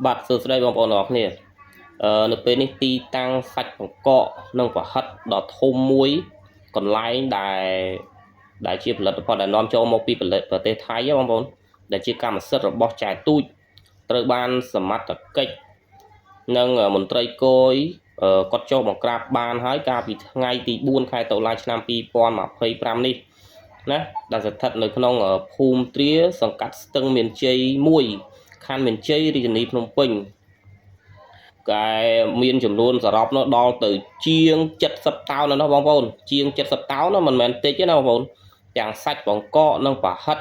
បាទសួស្តីបងប្អូនទាំងអស់គ្នានៅពេលនេះទីតាំងសាច់បង្កកនិងប្រហិតដ៏ធំមួយកន្លែងដែលជាផលិតផលដែលនាំចូលមកពីប្រទេសថៃហ៎បងប្អូនដែលជាកម្មសិទ្ធិរបស់ចែទូចត្រូវបានសមត្ថកិច្ចនិងមន្ត្រីគយគាត់ចុះបង្ក្រាបបានហើយកាលពីថ្ងៃទី4ខែតុលាឆ្នាំ2025នេះណាដែលស្ថិតនៅក្នុងភូមិទ្រាសង្កាត់ស្ទឹងមានជ័យ1ខណ្ឌមានជ័យរាជធានីភ្នំពេញកែមានចំនួនសរុបនោះដល់ទៅជាង70តោនណាបងប្អូនជាង70តោនណាមិនមែនតិចទេណាបងប្អូនទាំងសាច់បង្កកនិងប្រហិត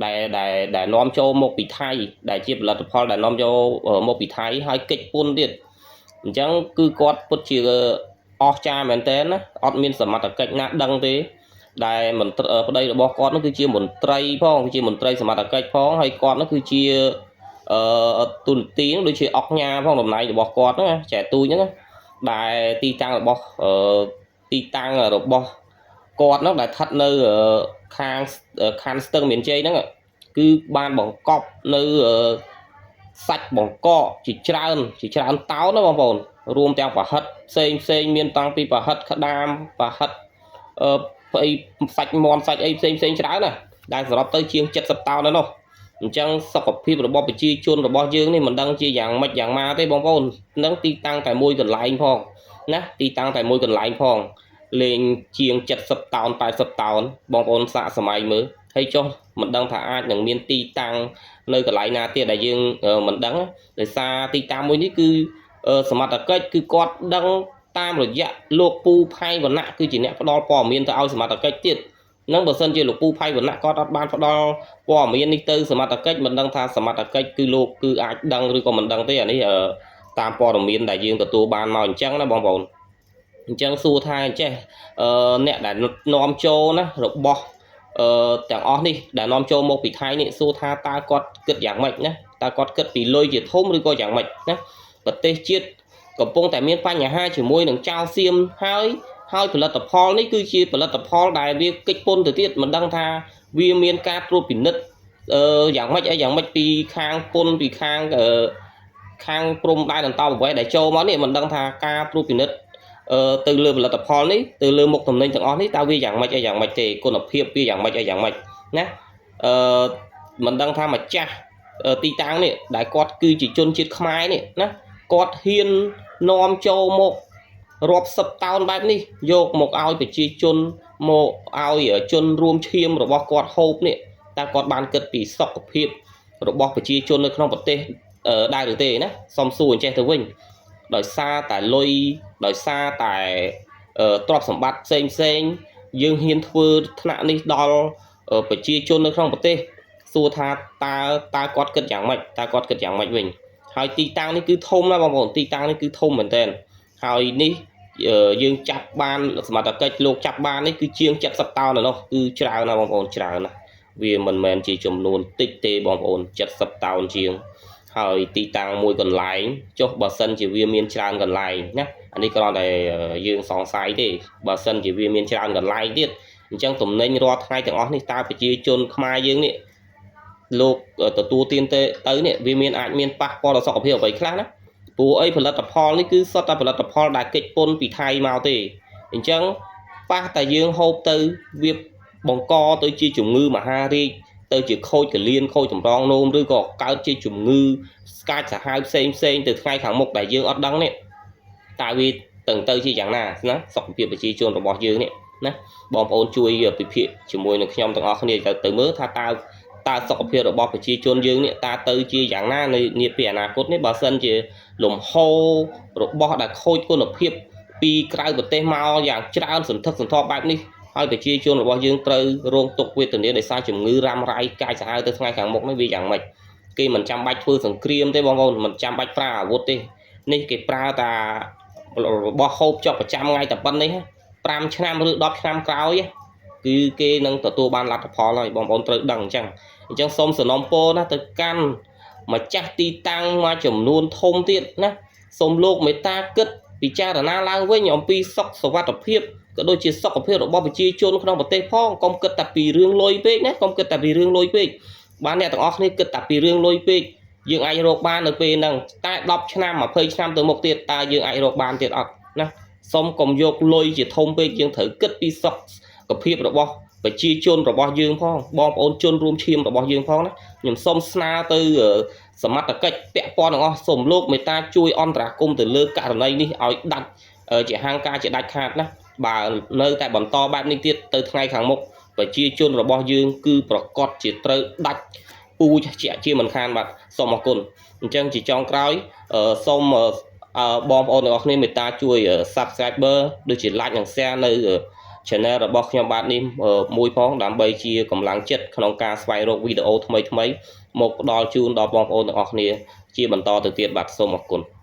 ដែលនាំចូលមកពីថៃដែលជាផលិតផលដែលនាំចូលមកពីថៃហើយកិច្ចពន្ធទៀតអញ្ចឹងគឺគាត់ពិតជាអស្ចារ្យមែនតើណាអត់មានសមត្ថកិច្ចណាដឹងទេដែលមន្ត្រីប្តីរបស់គាត់នោះគឺជាមន្ត្រីផងគឺជាមន្ត្រីសមត្ថកិច្ចផងហើយគាត់នោះគឺជាអឺទូនទីដូចជាអុកញ៉ាផងតំណែងរបស់គាត់ហ្នឹងចែទូចហ្នឹងដែលទីតាំងរបស់អឺទីតាំងរបស់គាត់ហ្នឹងដែលស្ថិតនៅខាងខណ្ឌស្ទឹងមានជ័យហ្នឹងគឺបានបង្កប់នៅសាច់បង្កកជាច្រើនជាច្រើនតោនណាបងប្អូនរួមទាំងប្រហិតផ្សេងផ្សេងមានតាំងពីប្រហិតក្តាមប្រហិតអឺអីសាច់មាន់សាច់អីផ្សេងផ្សេងច្រើនណាដែលសរុបទៅជាង70តោនហើយនោះអញ្ចឹងសុខភាពរបស់ប្រជាជនរបស់យើងនេះមិនដឹងជាយ៉ាងម៉េចយ៉ាងម៉ាទេបងប្អូននឹងទីតាំងតែមួយកន្លែងផងណាទីតាំងតែមួយកន្លែងផងលេងជាង70តោន80តោនបងប្អូនសាកសម័យមើលហើយចុះមិនដឹងថាអាចនឹងមានទីតាំងនៅកន្លែងណាទៀតដែលយើងមិនដឹងដោយសារទីតាំងមួយនេះគឺសមត្ថកិច្ចគឺគាត់ដឹងតាមរយៈលោកពូផៃវណ្ណៈគឺជាអ្នកផ្ដល់ព័ត៌មានទៅឲ្យសមត្ថកិច្ចទៀតនឹងបើសិនជាលោកពូផៃវណ្ណៈគាត់អត់បានផ្ដល់ព័ត៌មាននេះទៅសមត្ថកិច្ចមិនដឹងថាសមត្ថកិច្ចគឺលោកគឺអាចដឹងឬក៏មិនដឹងទេអានេះតាមព័ត៌មានដែលយើងទទួលបានមកអញ្ចឹងណាបងប្អូនអញ្ចឹងសួរថាអញ្ចេះអ្នកដែលនាំចូលណារបស់ទាំងអស់នេះដែលនាំចូលមកពីថៃនេះសួរថាតើគាត់គិតយ៉ាងម៉េចណាតើគាត់គិតពីលុយជាធំឬក៏យ៉ាងម៉េចណាប្រទេសជាតិកំពុងតែមានបញ្ហាជាមួយនឹងចៅសៀមហើយហើយផលិតផលនេះគឺជាផលិតផលដែលវាកិច្ចពន្ធទៅទៀតមិនដឹងថាវាមានការត្រួតពិនិត្យយ៉ាងម៉េចអីយ៉ាងម៉េចពីខាងពន្ធពីខាងខាងព្រំដែនអន្តោប្រវេសន៍ដែលចូលមកនេះមិនដឹងថាការត្រួតពិនិត្យទៅលើផលិតផលនេះទៅលើមុខទំនិញទាំងអស់នេះតើវាយ៉ាងម៉េចអីយ៉ាងម៉េចទេគុណភាពវាយ៉ាងម៉េចអីយ៉ាងម៉េចណាអឺមិនដឹងថាម្ចាស់ទីតាំងនេះដែលគាត់គឺជាជនជាតិខ្មែរនេះណាគាត់ហ៊ាននាំចូលមករាប់សិបតោនបែបនេះយកមកឲ្យប្រជាជនមកឲ្យជនរួមឈាមរបស់គាត់ហូបនេះតើគាត់បានគិតពីសុខភាពរបស់ប្រជាជននៅក្នុងប្រទេសដែរឬទេណាសុំសួរអញ្ចេះទៅវិញដោយសារតែលុយដោយសារតែទ្រព្យសម្បត្តិផ្សេងផ្សេងយើងហ៊ានធ្វើថ្នាក់នេះដល់ប្រជាជននៅក្នុងប្រទេសសួរថាតើគាត់គិតយ៉ាងម៉េចតើគាត់គិតយ៉ាងម៉េចវិញហើយទីតាំងនេះគឺធំណាស់បងប្អូនទីតាំងនេះគឺធំមែនតើហើយនេះយើងចាប់បានសមត្ថកិច្ចលោកចាប់បាននេះគឺជាង70តោននោះគឺច្រើនណាស់បងប្អូនច្រើនណាស់វាមិនមែនជាចំនួនតិចទេបងប្អូន70តោនជាងហើយទីតាំងមួយកន្លែងចុះបើសិនជាវាមានច្រើនកន្លែងណាអានេះគ្រាន់តែយើងសង្ស័យទេបើសិនជាវាមានច្រើនកន្លែងទៀតអញ្ចឹងទំនិញរាល់ថ្ងៃទាំងអស់នេះតើប្រជាជនខ្មែរយើងនេះលោកទទួលទានទៅនេះវាមានអាចមានប៉ះពាល់ដល់សុខភាពអ្វីខ្លះណាព្រោះអីផលិតផលនេះគឺសុទ្ធតែផលិតផលដែលកិច្ចពន្ធពីថៃមកទេអញ្ចឹងប៉ះតែយើងហូបទៅវាបង្កទៅជាជំងឺមហារីកទៅជាខូចកលៀនខូចតម្រងនោមឬក៏កើតជាជំងឺស្កាច់សាហាវផ្សេងផ្សេងទៅថ្ងៃខាងមុខដែលយើងអត់ដឹងនេះតើវាទៅជាយ៉ាងណាណាសុខភាពប្រជាជនរបស់យើងនេះណាបងប្អូនជួយពិភាក្សាជាមួយនឹងខ្ញុំទាំងអស់គ្នាទៅមើលថាតើសុខភាពរបស់ប្រជាជនយើងនេះតើទៅជាយ៉ាងណានៅនាពេលអនាគតនេះបើសិនជាលំហូររបស់ដែលខូចគុណភាពពីក្រៅប្រទេសមកយ៉ាងច្រើនសន្ធឹកសន្ធាប់បែបនេះហើយប្រជាជនរបស់យើងត្រូវរងទុក្ខវេទនាដោយសារជំងឺរ៉ាំរ៉ៃកាយសាហាវទៅថ្ងៃខាងមុខនេះវាយ៉ាងម៉េចគេមិនចាំបាច់ធ្វើសង្គ្រាមទេបងប្អូនមិនចាំបាច់ប្រើអាវុធទេនេះគេប្រើតារបស់ហូបចុកប្រចាំថ្ងៃតែប៉ុណ្្នេះ5ឆ្នាំឬ10ឆ្នាំក្រោយគឺគេនឹងទទួលបានលទ្ធផលហើយបងប្អូនត្រូវដឹងអញ្ចឹងអញ្ចឹងសូមសំណូមពរណាទៅកាន់ម្ចាស់ទីតាំងមួយចំនួនធំទៀតណាសូមលោកមេត្តាគិតពិចារណាឡើងវិញអំពីសុខសុវត្ថិភាពក៏ដូចជាសុខភាពរបស់ប្រជាជនក្នុងប្រទេសផងកុំគិតតែពីរឿងលុយពេកណាកុំគិតតែពីរឿងលុយពេកបានអ្នកទាំងអស់គ្នាគិតតែពីរឿងលុយពេក យើងអាចរកបាននៅពេលហ្នឹងតែ10ឆ្នាំ20ឆ្នាំទៅមុខទៀតតើយើងអាចរកបានទៀតអត់ណាសូមកុំយកលុយជាធំពេកយើងត្រូវគិតពីសុខភាពរបស់ប្រជាជនរបស់យើងផងបងប្អូនជនរួមឈាមរបស់យើងផងណាខ្ញុំសូមស្នើទៅសមត្ថកិច្ចពាក់ព័ន្ធទាំងអស់សូមលោកមេត្តាជួយអន្តរាគមន៍ទៅលើករណីនេះឲ្យដាច់ជាហាងការជាដាច់ខាតណាបើនៅតែបន្តបែបនេះទៀតទៅថ្ងៃខាងមុខប្រជាជនរបស់យើងគឺប្រកាសជាត្រូវដាច់ពូជជាជាមិនខានបាទសូមអរគុណអញ្ចឹងជាចុងក្រោយសូមបងប្អូនទាំងអស់គ្នាមេត្តាជួយ Subscriber ដូចជា Like និង Share នៅ Channel របស់ខ្ញុំបាទនេះមួយផងដើម្បីជាកម្លាំងចិត្តក្នុងការស្វែងរកវីដេអូថ្មីៗមកផ្ដល់ជូនដល់បងប្អូនទាំងអស់គ្នាជាបន្តទៅទៀតបាទសូមអរគុណ។